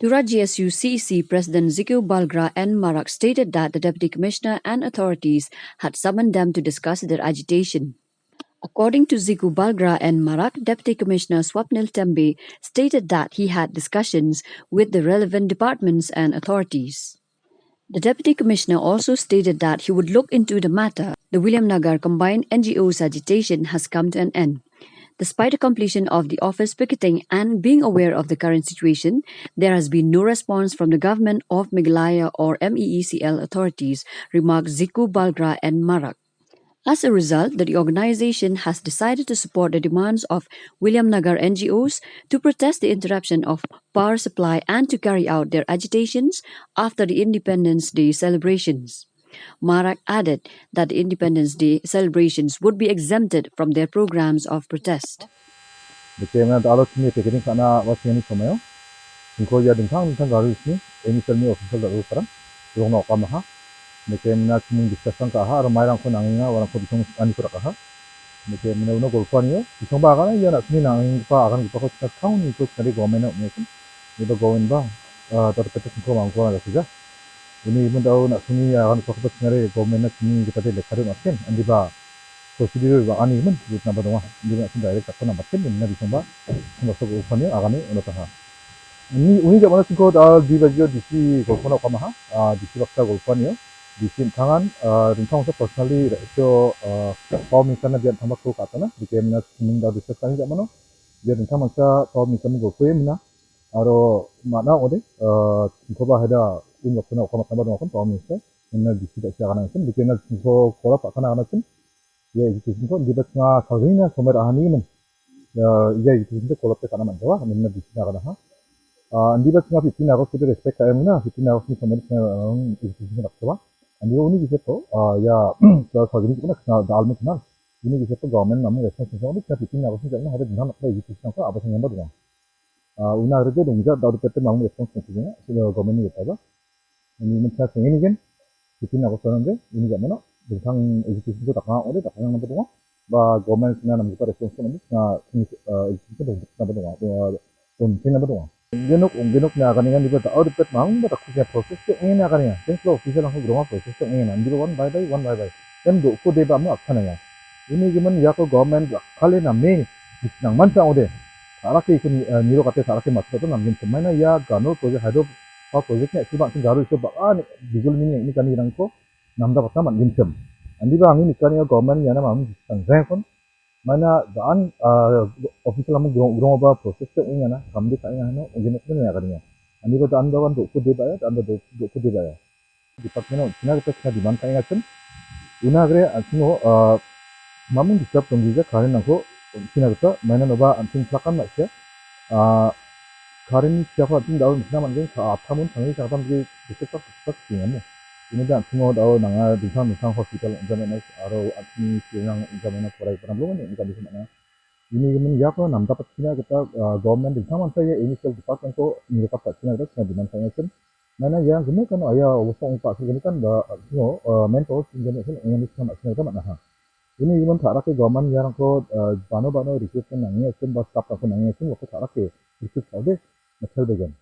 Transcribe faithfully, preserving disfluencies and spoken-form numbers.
Tura G S U C E C President Ziku Balgra N Marak stated that the Deputy Commissioner and authorities had summoned them to discuss their agitation. According to Ziku Balgra N Marak, Deputy Commissioner Swapnil Tembe stated that he had discussions with the relevant departments and authorities. The Deputy Commissioner also stated that he would look into the matter. The Williamnagar combined N G Os agitation has come to an end. Despite the completion of the office picketing and being aware of the current situation, there has been no response from the government of Meghalaya or M E E C L authorities, remarked Ziku Balgra N Marak. As a result, the organization has decided to support the demands of Williamnagar N G Os to protest the interruption of power supply and to carry out their agitations after the Independence Day celebrations. Marak added that the Independence Day celebrations would be exempted from their programs of protest. Dake mena da·alo chini picketing ka·na ua chingani somaio. Chingko ia dingtang dingtang gari isni, eni salni official da·o parang, rongna okamaha. Dake mena chiming discussion ka·aha, aro mairangko nangenga, uarangko bisong ani ko rakaha. Dake mena uno golpoanio, bisongba agana ia na·sini nangenggipa agangipako china skangni iko chinari gomenna ong·ekin. Iba gomenba, ah, tatpete chingko mangko na dakija. Uni imun da·o na·sini agangipako chinari gomenna chini gipade lekade on·atken, andiba procedure ba·anigimin rutnaba donga. Indiba na·sini direct dakon nambatken, inna bisongba, bisongba sok upanio agane on·ataha. Uni, uni jamano chingko da dui bajio D C golpona okamaha, ah, D C baksa golpanio, D C in·tangan, ah, dingtang ongsa personally ra·sio, ah, Prime Minister-na biap tangba kro ka·atana, D K M-na sining da discuss ka·ani jamano, ia dingtang mangsa Prime Minister-ni golpoe mina, aro mana ong·ode, ah, chingkoba haida un baksa okama tangba dongakon Prime Minister, inna D C da·sia agana ongsin, D K M-na chingko kolap ka·kana agana ongsin, ia agitation-ko indiba chinga salgnina somoi ra·ahanigimin. Ia, ia agitation-ko kolap ka·na man·jawa, nina D C-na aganaha. Ah, indiba chinga fifteen August-ko respect ka·enga, fifteen August-ni somoi chinga, um, agitation-ko dakjawa. Andiba uni gisepo, ah, ia, salgni chikona chinga dalmo chinga. Uni gisepo government namung response chinga, uni chinga fifteen August-ni chinga, hade dinam nakba agitation-ko abasang yamba donga. Ah, una agrede dongja, da·o dipete mamung response tongsigenga, sila government-ni gitaba. Ini mentha sengenigen, fifteen August nange, ini jamano, dingtang agitation-ko dakang ong·ode, dakang nangba donga. Ba government-na namgipa response-ko mande, na, ini, ah, agitation-ko dongchaknaba donga, donga, dongchaknaba donga. Ong·genok, ong·genok ine aganenga, indiba da·o dipet mamungba dakkuja process-ko ong·ena aganenga. Central official-rangko gronga process-ko ong·ena, indiba one by by, one by by. Dem do·ko deba amo akkanenga. Uni gimin iako government rakkale name gisnangmancha ong·ode. Ta·rake iko ni-, eh, nirokate ta·rake matchotna namginchim. Maina ia Ganur project, Hydro Power Project-ni a·silba an·ching Garo iso bang·a ni-, bijolini neng·nikani rangko namdapatna man·ginchim. Andiba angni nikani ia government iana mamung gisnangjayakon. Maina da·an, ah, official amo grong-, grongoba process-ko ong·enga na, kamde ka·enga hano, ong·genokna ine aganenga. Andiba da·an dawan do·ko deba·a, da·an do-, do·ko deba·a. Department-o on·china gita china demand ka·engachim. Una agre an·chingo, ah, mamung disturb donggija current-rangko on·china gita, maina noba an·ching plakan ma·sia. Ah, current-ni chiako an·ching da·o on·china man·gen, ka-, atamon tangri chakdam ge gisik sak gisik sak gisik amo. Uni da an·chingo da·o nanga dingtang dingtang hospital on·jaman aro an·chingni chiringrang on·jaman korai parang blongan on·jaman man·a. Uni gimin iako namdapatchina gita, ah, government dingtang mancha ia initial department-ko nirikapatchina gita china demand ka·engachim. Maina ia gimik ano aia obosong ong·ba a·silgnikan ba, ah, an·chingo, ah, main power stinggni a·sil ong·ani china ma·sina gita man·aha. Uni gimin ta·rake government iarangko, ah, bano bano recruitment nange achim ba staff-rangko nange achim uako ta·rake recruit ka·ode mittelbegen.